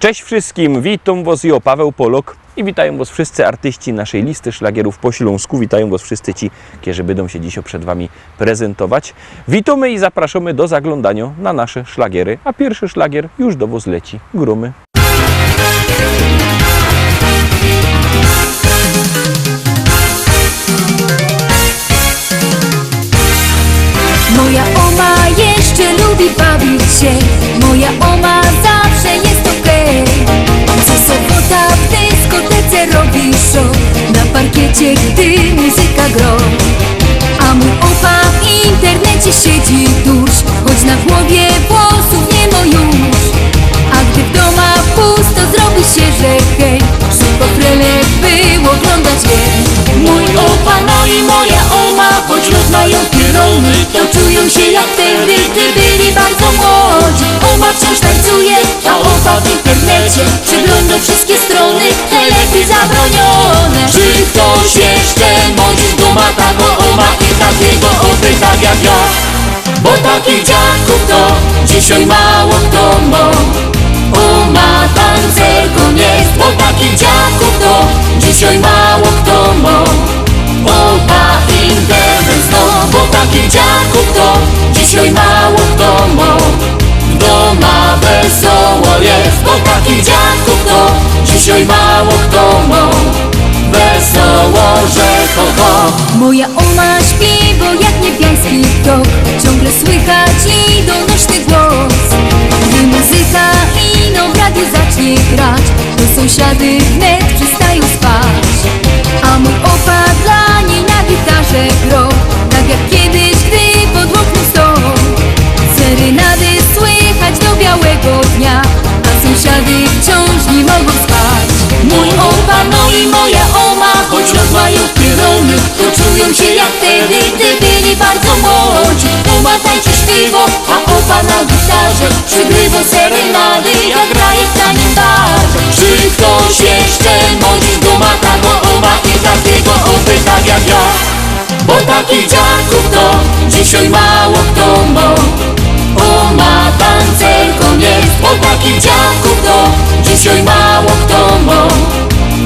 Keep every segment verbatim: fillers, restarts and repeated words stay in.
Cześć wszystkim, witōm wos, jo, Paweł Polok i witają wos wszyscy artyści naszej listy szlagierów po ślōnsku. Witają wos wszyscy ci, kerzy bydōm sie dzisiej przed wami prezentować. Witōmy i zapraszōmy do zaglōndaniŏ na nasze szlagiery, a piyrszy szlagier już do wos leci. Grōmy. Moja oma jeszcze lubi bawić się. Moja oma zawsze jest okej. Co sobota w dyskotece robi show. Na parkiecie, gdy muzyka gro. A mój opa w internecie siedzi dusz. Choć na głowie włosów nie ma już. A gdy w doma pusto, zrobi się, że hej. Szybko frelek by oglądać wiem. Mój opa, no i moja oma, choć rozmają pierony, to czują się jak wtedy, gdy byli bardzo młodzi. Oma wciąż tańcuje, a opa w internecie przegląda wszystkie strony, najlepiej zabronione. Czy ktoś jeszcze ma dziś doma taką oma i takiego opy tak jak ja? Bo takich dziadków to dzisiej mało kto ma. Oma tancerką jest, bo takich dziadków to dzisiej mało kto ma. Opa internet zno, bo takich dziadków to dzisiej mało kto ma. W doma wesoło jest, bo takich dziadków to dzisiej mało kto ma. Wesoło, że ho, ho. Moja oma śpiewa jak niebiański ptok. Ciągle słychać jej donośny głos. Gdy muzyka ino w radiu zacznie grać, to sąsiady wnet przestają spać. A mój opa dla niej na gitarze gro, tak jak kiedyś, gdy pod oknem stał. Serenady słychać do białego dnia, a sąsiady wciąż nie mogą spać. Mój opa, no i moja oma, choć rozmają pierony, to czują się jak wtedy, gdy byli bardzo młodzi. Oma tańczy, śpiewa, a opa na gitarze przygrywa serenady, jak graje w tanim barze. Czy ktoś jeszcze ma dziś doma taką oma i takiego opy tak jak ja? Bo takich dziadków to dzisiej mało kto ma. Oma tancerką jest, bo takich dziadków to dzisiej mało kto ma.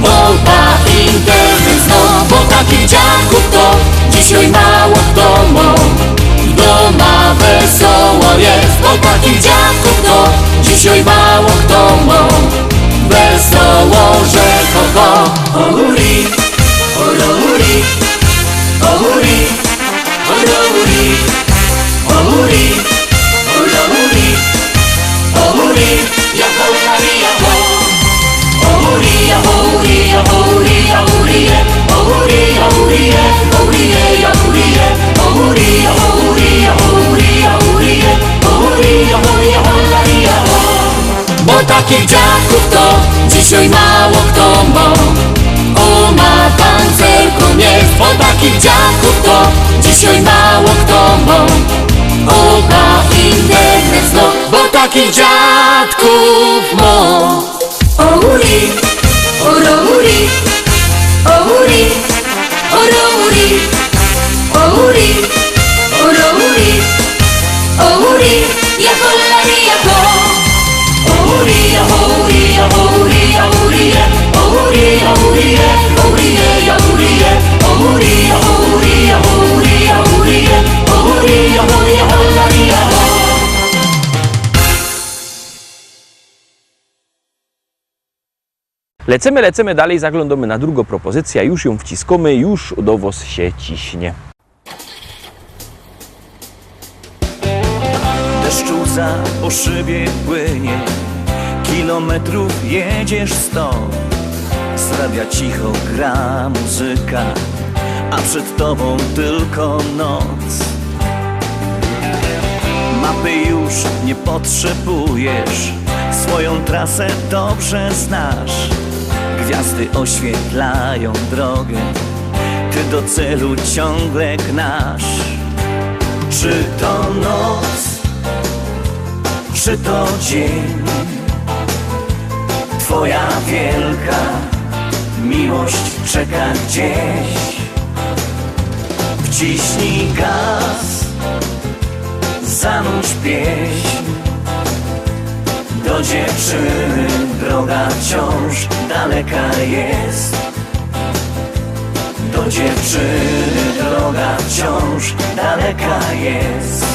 Opa internet zno, bo takich dziadków to dzisiej mało kto ma. W doma wesoło jest, bo takich dziadków to dzisiej mało kto ma. Wesoło, że ho, ho. O huri, o ro huri, o huri, o ro huri, o huri, o ro huri, o huri, ja ho, ja ri, ja ho. O huri, ja ho, huri, ja ho, huri, ja huri, je. O huri, ja huri, je, huri, je, ja huri, je. O huri, ja ho, huri, ja ho, huri, ja huri, je. O huri, ja ho, ja ho, ja ri, ja ho. Bo takich dziadków to dzisiej mało kto ma. Oma tancerką jest, bo takich dziadków to dzisiej mało kto ma. Opa internet zno, bo takich dziadków ma. O huri, o ro huri, o huri, o ro huri, o huri, o ro huri, o huri, ja ho, la ri, ja ho. O huri, ja ho, huri, ja ho, huri, ja huri, je. O huri, ja huri, je, huri, je, ja huri, je. O huri, ja ho, huri, ja ho, huri, ja huri, je. O huri, ja ho, ja ho, la ri, ja ho. Lecymy, lecymy dalej, zaglōndōmy na drugõ propozycyjõ, już jã wciskōmy, już do wos sie ciśnie. Deszczu łza po szybie płynie, kilometrów jedziesz sto. Z radia cicho gra muzyka, a przed tobą tylko noc. Mapy już nie potrzebujesz, swoją trasę dobrze znasz. Gwiazdy oświetlają drogę, ty do celu ciągle gnasz. Czy to noc, czy to dzień? Twoja wielka miłość czeka gdzieś. Wciśnij gaz, zanurz pieśń. Do dziewczyny Droga wciąż daleka jest. Do dziewczyny droga wciąż daleka jest.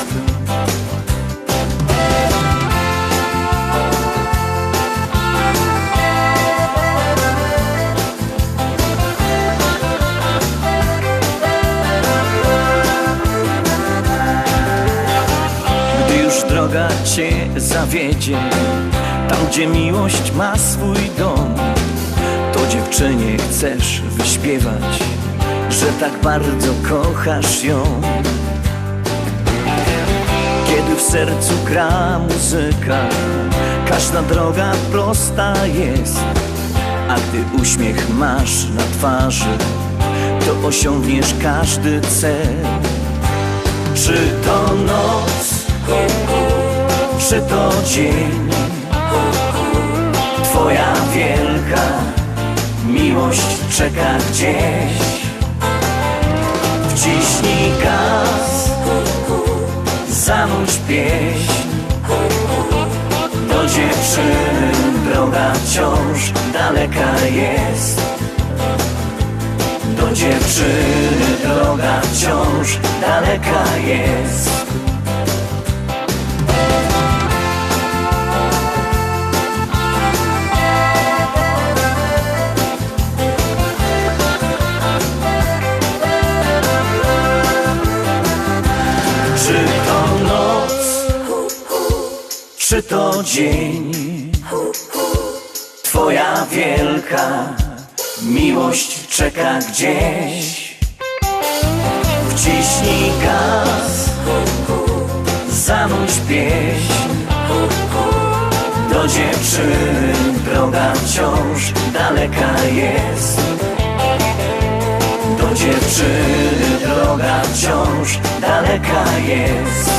Gdy już droga cię zawiedzie, tam gdzie miłość ma swój dom, to dziewczynie chcesz wyśpiewać, że tak bardzo kochasz ją. Kiedy w sercu gra muzyka, każda droga prosta jest. A gdy uśmiech masz na twarzy, to osiągniesz każdy cel. Czy to noc, czy to dzień? Twoja wielka miłość czeka gdzieś. Wciśnij gaz, zanudź pieśń. Do dziewczyny droga wciąż daleka jest. Do dziewczyny droga wciąż daleka jest. Czy to noc, czy to dzień? Twoja wielka miłość czeka gdzieś. Wciśnij gaz, zanudź pieśń. Do dziewczyny droga wciąż daleka jest. Do dziewczyny droga wciąż daleka jest.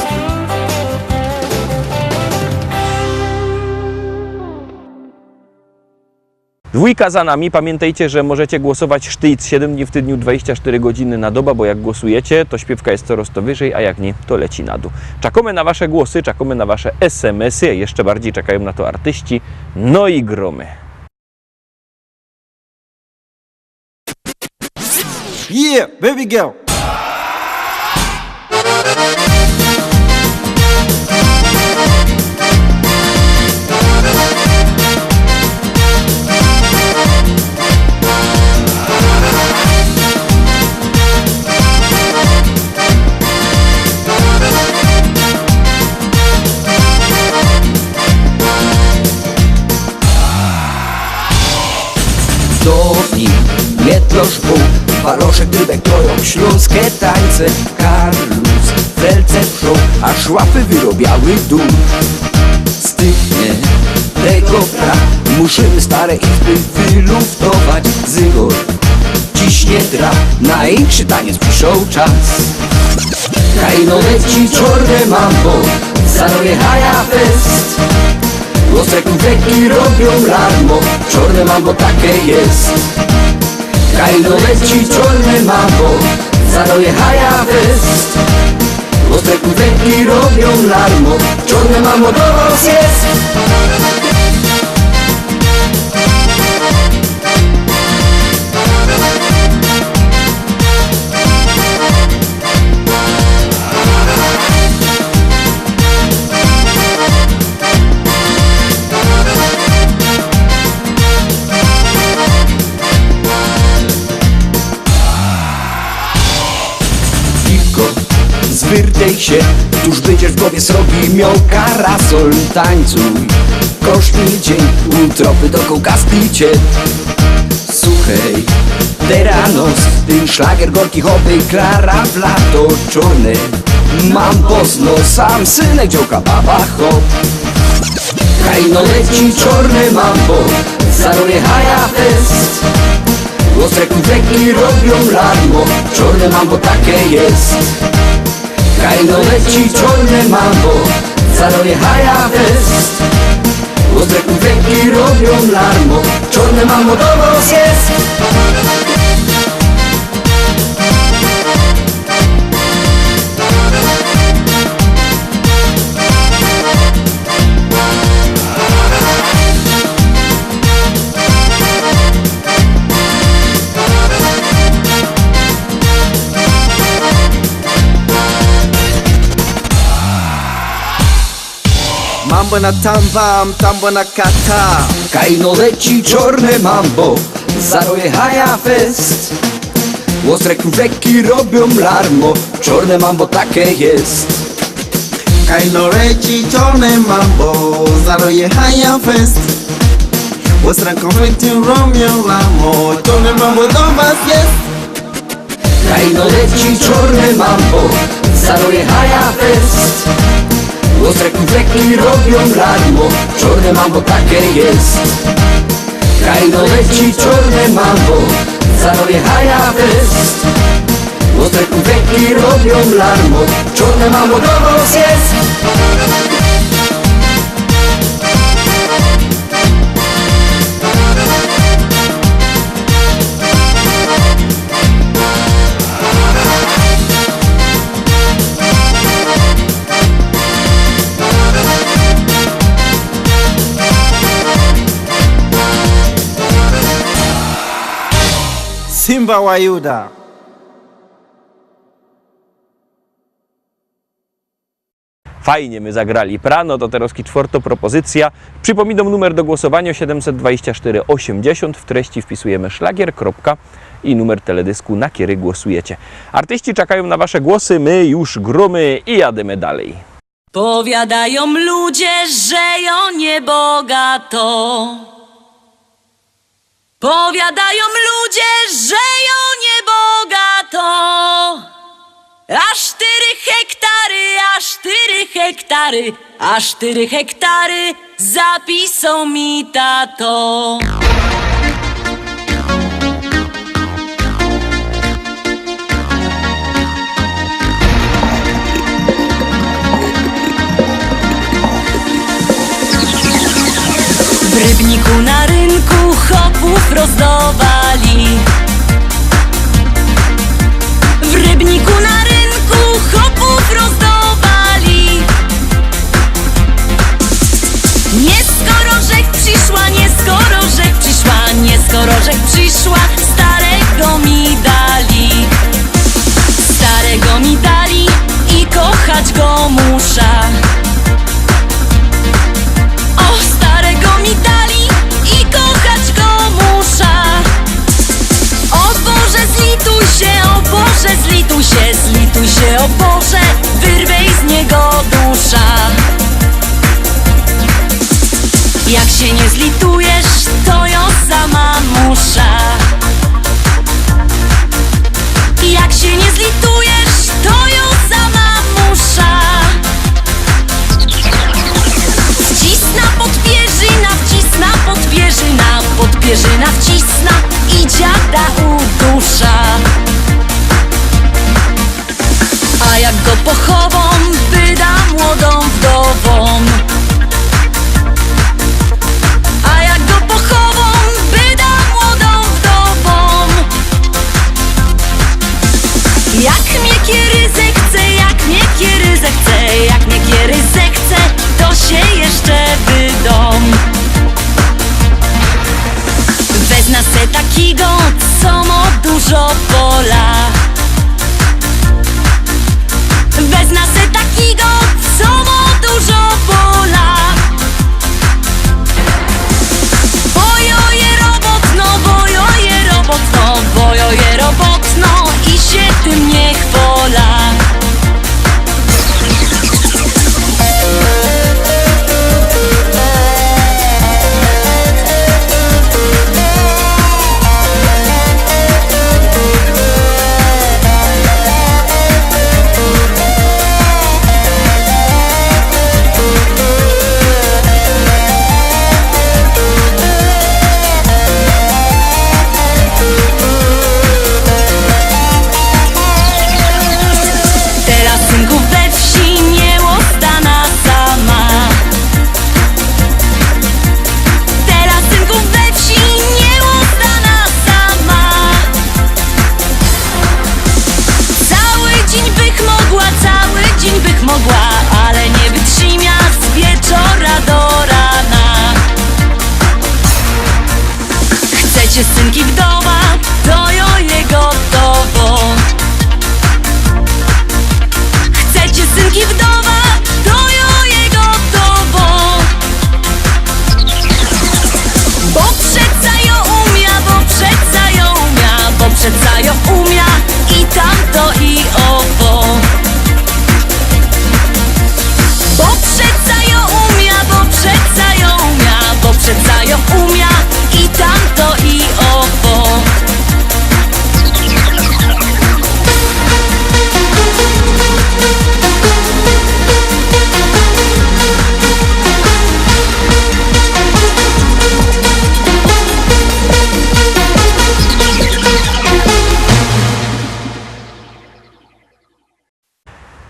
Dwójka za nami. Pamiętajcie, że możecie głosować sztyjc siedem dni w tygodniu, dwadzieścia cztery godziny na dobę, bo jak głosujecie, to śpiewka jest coraz to wyżej, a jak nie, to leci na dół. Czekamy na wasze głosy, czekamy na wasze S M S-y, jeszcze bardziej czekają na to artyści. No i gromy. Yeah, baby girl. Downi mietlosz bōł, balosze, grybek, to jak ślōnske tańce. Karlus, felce w szōł, a szłapy wyrobiały dōł. Stygnie tego brak, musimy stare izby wyluftować. Zygor ciśnie trap, na inszy taniec przyszoł czas. Kaj no leci czorne mambo, zaroje haja fest. Ôstre kōnfeki robiōm larmo, czorne mambo takie jest. Kaj no leci czorne mambo, zaroje haja fest. Ôstre kōnfeki robiōm larmo, czorne mambo do was jest. Piwko, zwyrtej się, tuż bydziesz w głowie srogi miał karasol. Tańcuj, kosztuj dzień, utropy do kołkaski ciep. Suchej, terano, tyn szlagier gorki hopy, Klara w lato, czorne mambo, no sam synek, dziołka, baba, chop. Kaj no leci czorne mambo, zaroje haja fest. Ôstre kōnfeki robiōm larmo, czorne mambo takie jest. Kaj no leci czorne mambo, zaroje haja fest. Ôstre kōnfeki robiōm larmo, czorne mambo do was jest. Bo na tam bam, tam bo na kata. Kaj no leci czorne mambo, zaroje haja fest. Ôstre krōwki robiōm larmo, czorne mambo take je. Kaj no leci czorne mambo, zaroje haja fest. Ôstre krōwki robiōm larmo, czorne mambo do was je. Kaj no leci czorne mambo, zaroje haja fest. Ôstre krōwki robiōm larmo, czorne mambo take je. Kaj no leci czorne mambo, zaroje haja fest. Ôstre krōwki robiōm larmo, czorne mambo do was je. Simba Łajuda. Fajnie my zagrali. Prano to terŏz czwortŏ propozycjŏ. Przipōminōm numer do głosowanio: siedymset dwadzieścia sztyry ôziymdziesiōnt. W treści wpisujymy szlagier, kropka i numer teledysku, na kery głosujecie. Artyści czekajōm na wasze głosy, my już grōmy i jadymy dalej. Powiadajōm ludzie, że jŏ niebogato. Powiadajōm ludzie, że jŏ niebogato. A sztyry hektary, a sztyry hektary, a sztyry hektary zapisoł mi tato. W Rybniku na rynku chopōw rozdŏwali. W Rybniku na rynku chopōw rozdŏwali. Niy skoro żech prziszła, niy skoro żech prziszła, niy skoro żech prziszła, starego mi dali. Starego mi dali i kochać go musza. O, starego mi dali i kochać go musza. O Boże, zlituj sie, o Boże, zlituj sie, zlituj sie, o Boże, wyrwyj z niego dusza. Jak sie niy zlitujesz, to jŏ sama musza. Jak sie niy zlitujesz, to jŏ sama musza. Wcisna pod pierzyna, wcisna pod pierzyna, pod pierzyna wcisna i dziada udusza. A jak go pochowōm, byda młodōm wdowōm. A jak go pochowōm, byda młodōm wdowōm. Jak mie kery zechce, jak mie kery zechce, jak mie kery zechce, to sie jeszcze wydōm. Wezna se takigo, co mo dużo pola. Wezna se takigo, co mo dużo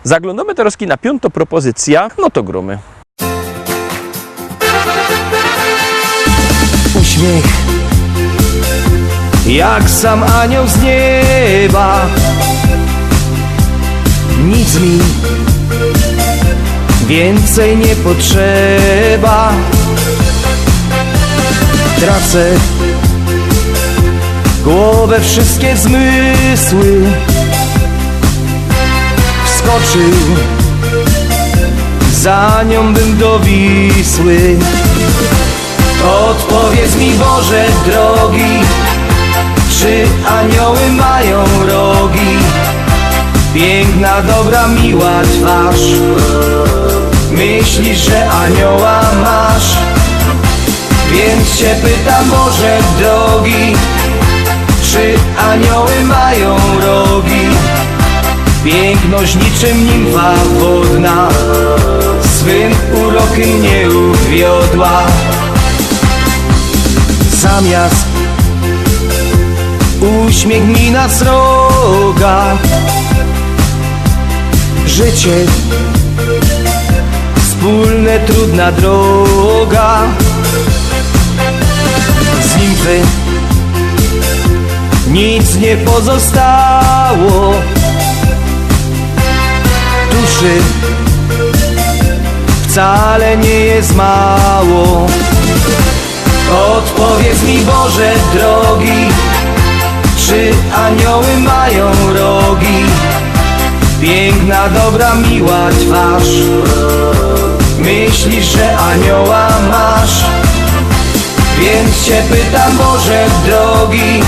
Zaglōnōmy terŏz na piōntŏ propozycyjŏ, no to grōmy. Uśmiech jak sam anioł z nieba. Nic mi więcej nie potrzeba. Tracę głowę, wszystkie zmysły. Wskoczył za nią bym do Wisły. Odpowiedz mi, Boże drogi, czy anioły mają rogi? Piękna, dobra, miła twarz. Myślisz, że anioła masz? Więc cię pytam, Boże drogi, czy anioły mają rogi? Piękność niczym nimfa wodna swym urokiem nie uwiodła. Zamiast uśmiech mi na sroga, życie wspólne, trudna droga. Z nimfy nic nie pozostało. Duszy wcale nie jest mało. Odpowiedz mi, Boże drogi, czy anioły mają rogi? Piękna, dobra, miła twarz. Myślisz, że anioła masz? Więc cię pytam, Boże drogi,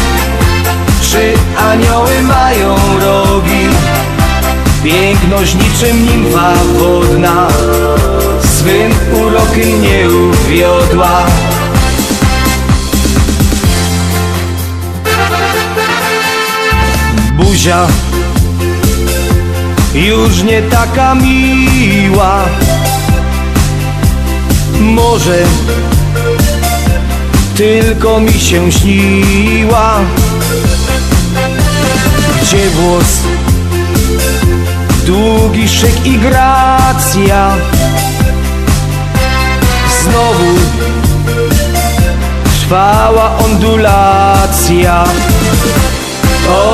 czy anioły mają rogi? Piękność niczym nimfa wodna swym urokiem nie uwiodła. Buzia już nie taka miła. Może tylko mi się śniła. Gdzie włos długi, szyk i gracja? Znowu trwała ondulacja.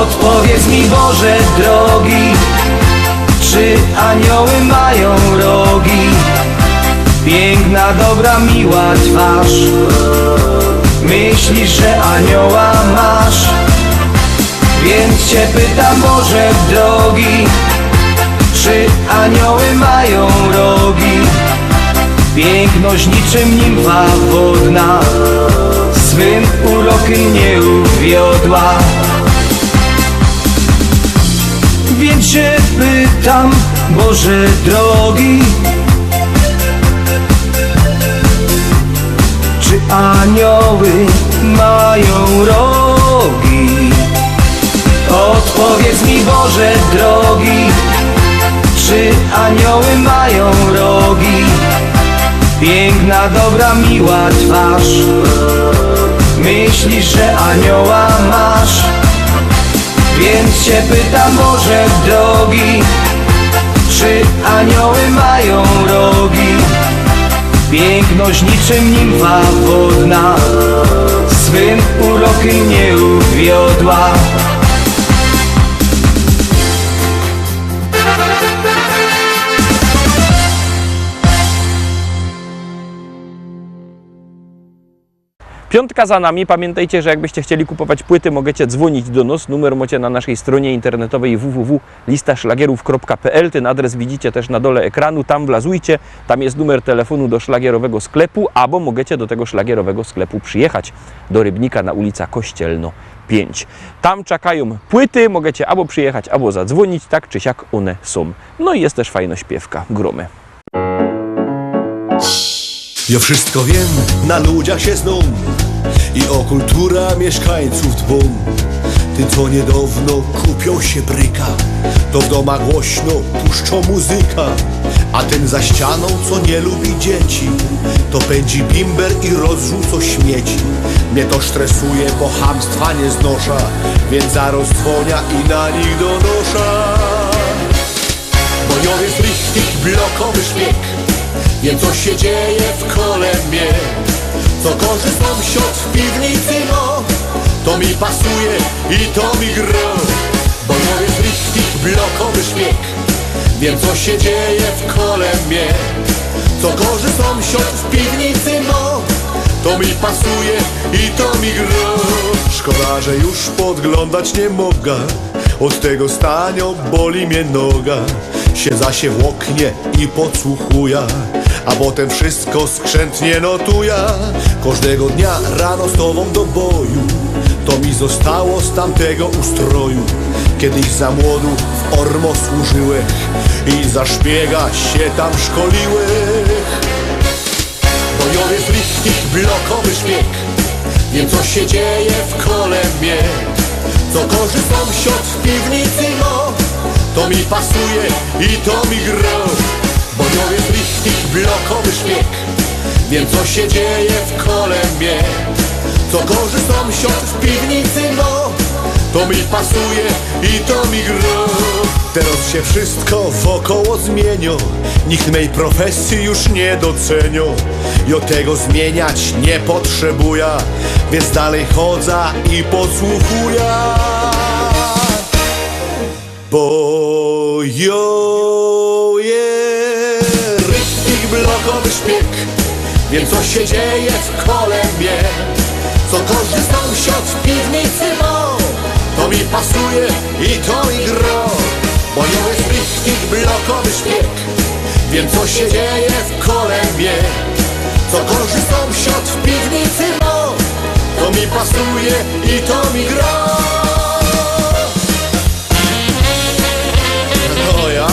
Odpowiedz mi, Boże drogi, czy anioły mają rogi? Piękna, dobra, miła twarz. Myślisz, że anioła masz? Więc cię pytam, Boże drogi, czy anioły mają rogi? Piękność niczym nimfa wodna swym urokiem nie uwiodła. Więc się pytam, Boże drogi, czy anioły mają rogi? Odpowiedz mi, Boże drogi, czy anioły mają rogi? Piękna, dobra, miła twarz. Myślisz, że anioła masz? Więc cię pytam, Boże drogi, czy anioły mają rogi? Piękność niczym nimfa wodna swym urokiem nie uwiodła. Piōntka za nami. Pamiętajcie, że jakbyście chcieli kupować płyty, możecie dzwonić do nos. Numer macie na naszej stronie internetowej w w w lista szlagierów kropka p l. Ten adres widzicie też na dole ekranu. Tam wlazujcie. Tam jest numer telefonu do szlagierowego sklepu, abo możecie do tego szlagierowego sklepu przyjechać do Rybnika na ulica Kościelno pięć. Tam czekają płyty, możecie abo przyjechać, abo zadzwonić, tak czy siak one są. No i jest też fajna śpiewka. Grōmy. Ja wszystko wiem, na ludziach się znam i o kulturę mieszkańców dbam. Ten, co niedawno kupił się bryka, to w doma głośno puszczą muzyka. A ten za ścianą, co nie lubi dzieci, to pędzi bimber i rozrzuca śmieci. Mnie to stresuje, bo chamstwa nie znoszã, więc zaraz dzwonię i na nich donoszã. Bo To je richtig blokowy szpieg. Wiym, co sie dzieje wkole mie. Co gorszy sōmsiod w piwnicy mo, to mi pasuje i to mi gro. Bo to je richtig blokowy szpieg. Wiym, co sie dzieje wkole mie. Co gorszy sōmsiod w piwnicy mo, to mi pasuje i to mi gro. Szkoda, że już podglōndać niy moga. Ôd tego stanio boli mie noga. Siedzã sie w ôknie i podsłuchuja, a potym wszysko skrzętnie notuja. Kożdego dnia rano stŏwōm do boju. To mi zostało z tamtego ustroju. Kejś za młodu w ôrmo służyłech i za szpiega sie tam szkoliłech. Bo jo je richtig blokowy szpieg. Wiym, co sie dzieje wkole mie. Co gorszy sōmsiod w piwnicy mo, to mi pasuje i to mi gro. Bo jo je richtig blokowy szpieg. Wiym, co sie dzieje wkole mie. Co gorszy sōmsiod w piwnicy mo, to mi pasuje i to mi gro. Teroz sie wszysko wkoło zmiynio. Nicht mej profesje już niy docynio. Jo tego zmiyniać niy potrzebuja, wiync dalij chodzã i podsłuchuja. Bo jo je richtig blokowy szpieg. Wiym, co sie dzieje wkole mie. Co gorszy sōmsiod w piwnicy mo, to mi pasuje i to mi gro. Bo jo je richtig blokowy szpieg. Wiym, co sie dzieje wkole mie. Co gorszy sōmsiod w piwnicy mo, to mi pasuje i to mi gro. No ja.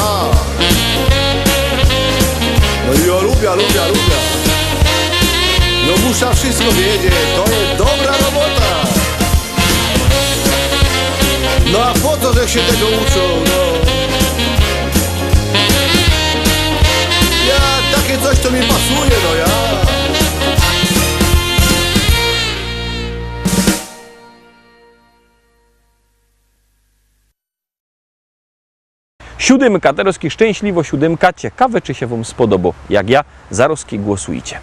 No jo lubia, lubia, lubia. Jo musza wszysko wiedzieć, to je dobra robota. No a po co, że sie tego uczōm, no? Ja, take coś to mi pasuje, no ja. Siódymka, teroz szczynśliwo siódymka. Ciekawe, czy sie wōm spodobo. Jak ja, zarozki głosujcie.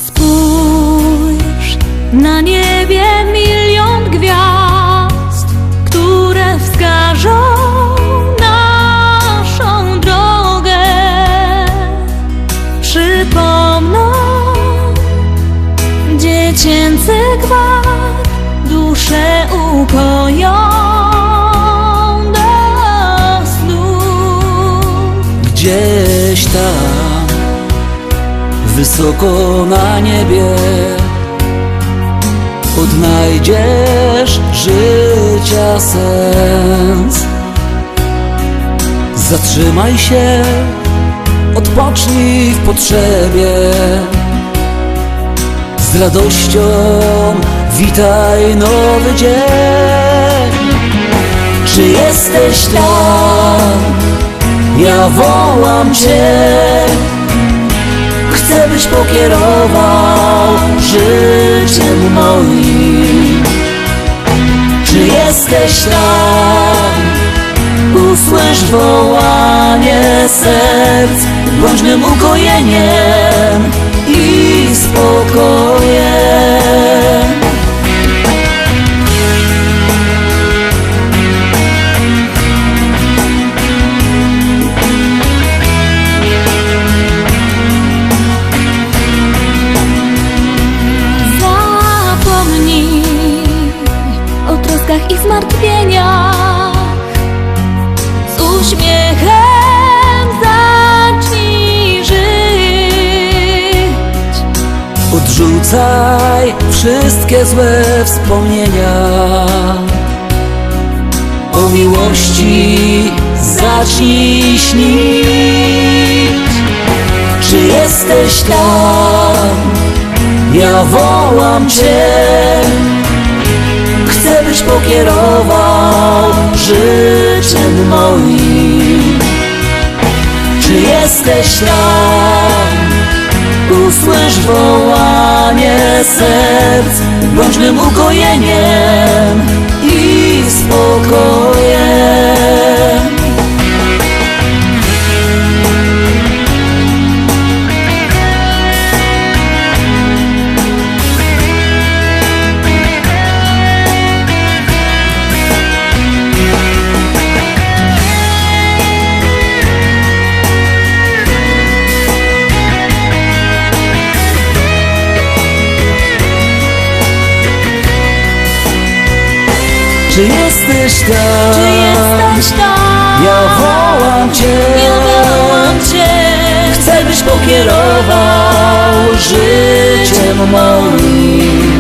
Spójrz, na niebie milion gwiazd, które wskażą naszą drogę. Przypomną dziecięcy gwar, dusze ukoją do snu. Gdzieś tam, wysoko na niebie, odnajdziesz życia sens. Zatrzymaj się, odpocznij w potrzebie. Z radością witaj nowy dzień. Czy jesteś tam? Ja wołam Cię. Chcę, byś pokierował życiem moim. Czy jesteś tam? Usłysz wołanie serc. Bądź mym ukojeniem i spokojem. Zapomnij o troskach i zmartwieniach. Z uśmiechem zacznij żyć. Odrzucaj wszystkie złe wspomnienia. O miłości zacznij śnić. Czy jesteś tam? Ja wołam Cię. Chcę, byś pokierował życiem moim. Czy jesteś tam? Usłysz wołanie serc. Bōńdźmy ukojeńym i spokojeńym. Czy jesteś tam? Czy jesteś tam? Ja wołam cię. Ja wołam cię. Chcę, byś pokierował życiem moim.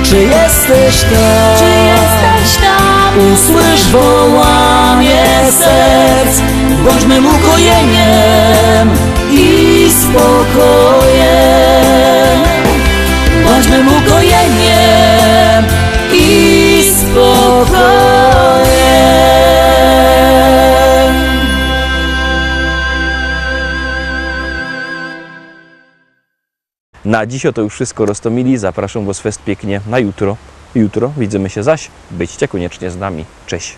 Czy jesteś tam? Czy jesteś tam? Usłysz wołanie serc. Bądźmy ukojeńym i spokojeńym. Bądźmy ukojeńym i spokojeńym. Na dziś to już wszystko, Roztomili. Zapraszam was fest piyknie na jutro. Jutro widzymy się zaś. Bydźcie koniecznie z nami. Cześć.